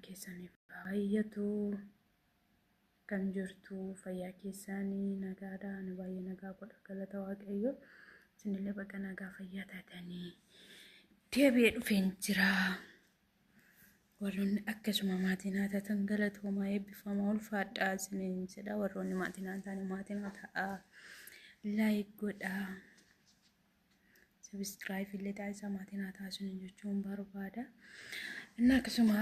keessaniif baay'atu. Kan jirtu fayyaa keessanii nagaadha. Ani baay'ee nagaa godha galata Waaqayyo. Isinillee baga nagaa fayyaa taatanii deebi'ee dhufeen jira. Warroonni akkasuma maatii naa taatan galatoomaa eebbifamaa ulfaadhaa isiniin jedha. Warroonni maatii naa taane maatii naa ta'aa. Like godhaa. Subscribe illee taasisaa maatii naa ta'aa isiniin jechuun barbaada. Inni akkasuma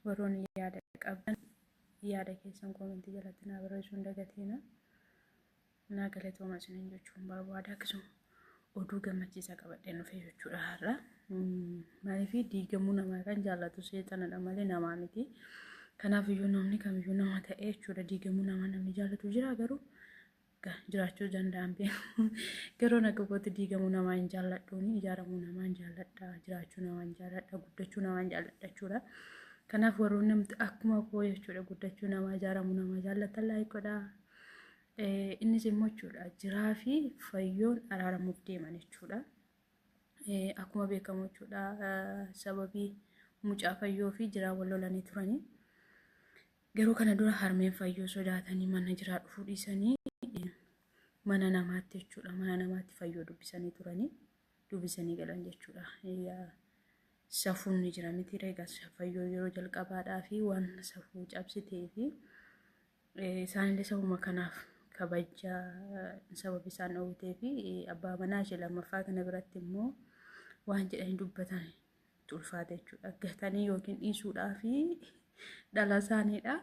warroonni yaada qabdan yaada keessan koomentii jalatti naa barreessuu hin dagatina. Naa galatooma isiniin jechuun barbaada. Akkasuma oduu gammachiisaa qabadheen dhufe jechuudha har'a. Maaliif diigamuu namaa kan jaallatu seexanadha malee namaa miti. Kanaaf iyyuu namni kamiyyuu nama ta'e jechuudha diigamuu namaa namni jaallatu jira garuu jiraachuu danda'an beeku. Garuu akka kootti diigamuu namaa hin jaalladhuuni ijaaramuu namaa hin jaalladha jiraachuu namaa hin jaalladha guddachuu namaa hin jaalladha jechuudha. Kanaaf warroonni namti akkuma koo jechuudha guddachuu namaa ijaaramuu namaa jaallatan like godhaa. Innis immoo jechuudha jiraa fi fayyoon araaramuuf deeman jechuudha. Akkuma beekamu jechuudha sababii mucaa fayyoo fi jiraa wal lolanii turanii. Garuu kana dura harmeen fayyoo sodaatanii mana jiraa dhufuu dhiisanii mana namaatti jechuudha mana namaatti fayyoo dubbisanii turanii dubbisanii galan jechuudha. Safuun ni jira miti egaa fayyoo yeroo jalqabaadhaa fi waan safuu cabsitee fi isaanillee sabuma kanaaf kabaja sababa isaan dhoowwitee fi abbaa manaa ishee lammaffaa kana biratti immoo waan jedhanii dubbatan itti ulfaate jechuudha. Gatanii yookiin dhiisuudhaa fi dhala isaaniidha.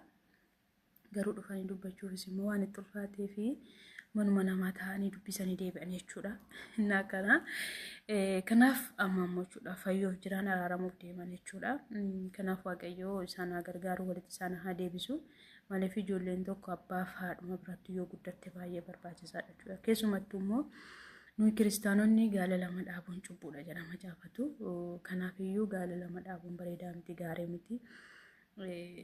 Garuu dhufanii dubbachuufis immoo waan itti ulfaatee fi manuma namaa taa'anii dubbisanii deebi'an jechuudha. Inni akkana. Kanaaf amma ammoo jechuudha fayyoof jiraan araaramuuf deeman jechuudha. Kanaaf Waaqayyoo isaan haa gargaaru walitti isaan haa deebisu. Maaliif ijoolleen tokko abbaaf haadhuma biratti yoo guddatte baay'ee barbaachisaadha jechuudha. Keessumattuu immoo nuyi kiristaanonni gaala lama dhaabuun cubbuudha jedha macaafatu. Kanaaf iyyuu gaala lama dhaabuun bareedaa miti gaarii miti.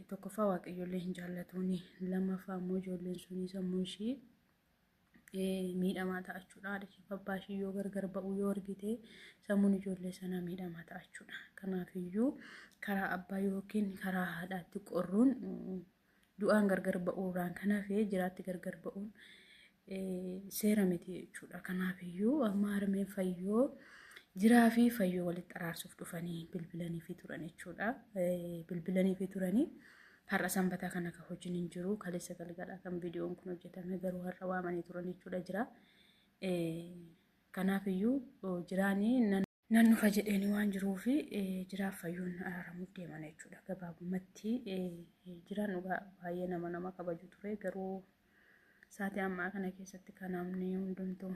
Tokkoffaa waaqayyoollee hin jaallatuuni. Lammaffaa immoo ijoolleen sunii sammuu ishii miidhamaa ta'a jechuudha. Haadha ishii fi abbaa ishii yoo gargar ba'u yoo argite sammuun ijoollee sanaa miidhamaa ta'a jechuudha. Kanaafiyyuu karaa abbaa yookiin karaa haadhaatti qorruun du'aan gargar ba'uurraan kan hafe jiraatti gargar ba'uun seera miti jechuudha. Kanaafiyyuu amma harmeen fayyoo jiraa fi fayyoo walitti araarsuuf dhufanii bilbilanii fi turan jechuudha. Bilbilanii fi turanii. Har'a sanbataa kana kan hojiin hin jiru kaleessa galgala kan viidiyoon kun hojjetame garuu har'a waamanii turan jechuudha jira. Kanaaf iyyuu jiraanii nan dhufa jedheeni waan jiruuf jiraaf fayyuun araaramuuf deeman jechuudha. Gabaabumatti jiraan dhugaa baay'ee nama nama kabaju ture garuu sa'aatii ammaa kana keessatti kan namni hundumtuu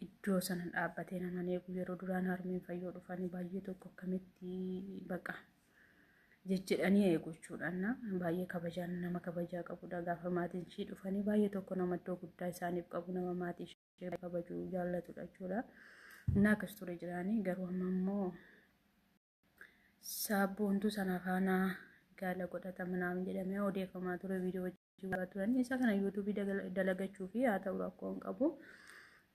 iddoo sana dhaabbatee nama eegu yeroo duraan harmeen fayyoo dhufanii baay'ee tokko akkamitti baqa jejjedhanii eegu jechuudha. Baay'ee kabajaan nama kabajaa qabudha. Gaafa maatiin ishii dhufanii baay'ee tokko nama iddoo guddaa isaaniif qabu nama maatii ishee kabaju jaallatudha jechuudha. Inni akkas ture jiraanii garuu amma immoo saabboontuu sana faana gaala godhata minaamin jedhamee odeeffamaa ture viidiyoo hojii turan isa kana yuutuubii dalagachuu fi haa ta'u rakkoo hin qabu.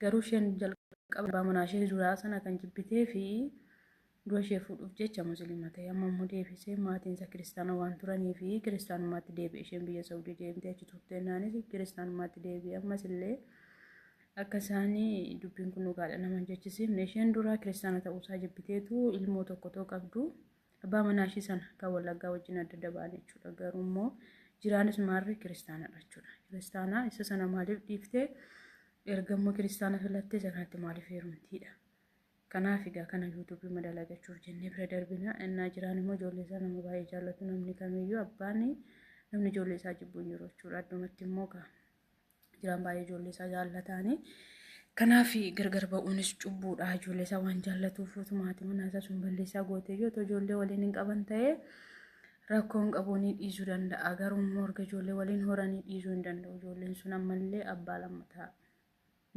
Garuu isheen jalqaba abbaa manaa ishee duraa sana kan jibbitee fi dura ishee fuudhuuf jecha musliima ta'e amma immoo deebisee maatiin isaa kiristaana waan turanii fi kiristaanummaatti deebi'e isheen biyya Saudii deemtee achi turte naanis kiristaanummaatti deebi'e ammas illee akka isaanii dubbiin kun dhugaadha nama hin jechisiifne isheen dura kiristaana ta'uusaa jibbiteetu ilmoo tokko too qabdu abbaa manaa ishii sana kan wallaggaa wajjin adda adda ba'an jechuudha garuu immoo jiraanis maarri kiristaanadha jechuudha kiristaana isa sana maaliif dhiiftee erga immoo kiristaana filattee isa kanatti maaliif heerumtiidha Kanaaf egaa kana yuutuubii madalagachuuf jennee bira darbina. Innaa jiraan immoo ijoollee isaa nama baay'ee jaallatu namni kamiyyuu abbaan namni ijoollee isaa jibbu hin jiru jechuudha. Addumatti immoo jiraan baay'ee ijoollee isaa jaallataani. Kanaaf gargar ba'uunis cubbuudha. Ijoollee isaa waan jaallatuuf utuma haati manaa isaa sun balleessaa gootee yoo ta'u ijoollee waliin hin qaban ta'ee rakkoo hin qabu ni dhiisuu danda'a. Garuu immoo erga ijoollee waliin horanii dhiisuu hin danda'u. Ijoolleen sun ammallee abbaa lammataa.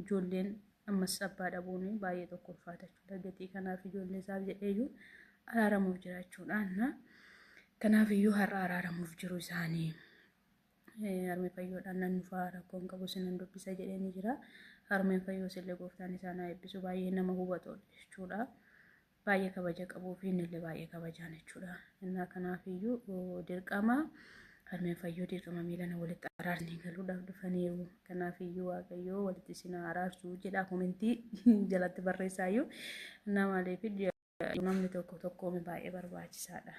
Ijoolleen ammas abbaa dhabuun baay'ee tokko ulfaata jechuudha. Gatii kanaaf ijoollee isaaf jedheeyyuu araaramuuf jira jechuudha. Kanaaf iyyuu har'a araaramuuf jiru isaanii. Harmee fayyoodhaan nan dhufaa rakkoo hin qabu sinan dubbisa jedhee ni jira. Harmeen fayyoos illee gooftaan isaan haa eebbisu baay'ee nama hubatoodha jechuudha. Baay'ee kabaja qabuu fi innillee baay'ee kabajaan jechuudha. Innaa kanaafiyyuu dirqama harmeen fayyoo dirqama miilana walitti araarsanii galuudhaaf dhufaniiru. Kanaafiyyuu Waaqayyoo walitti isin haa araarsu jedhaa komentii jalatti barreessaayyuu. Innaa maaliif namni tokko tokkoome baay'ee barbaachisaadha.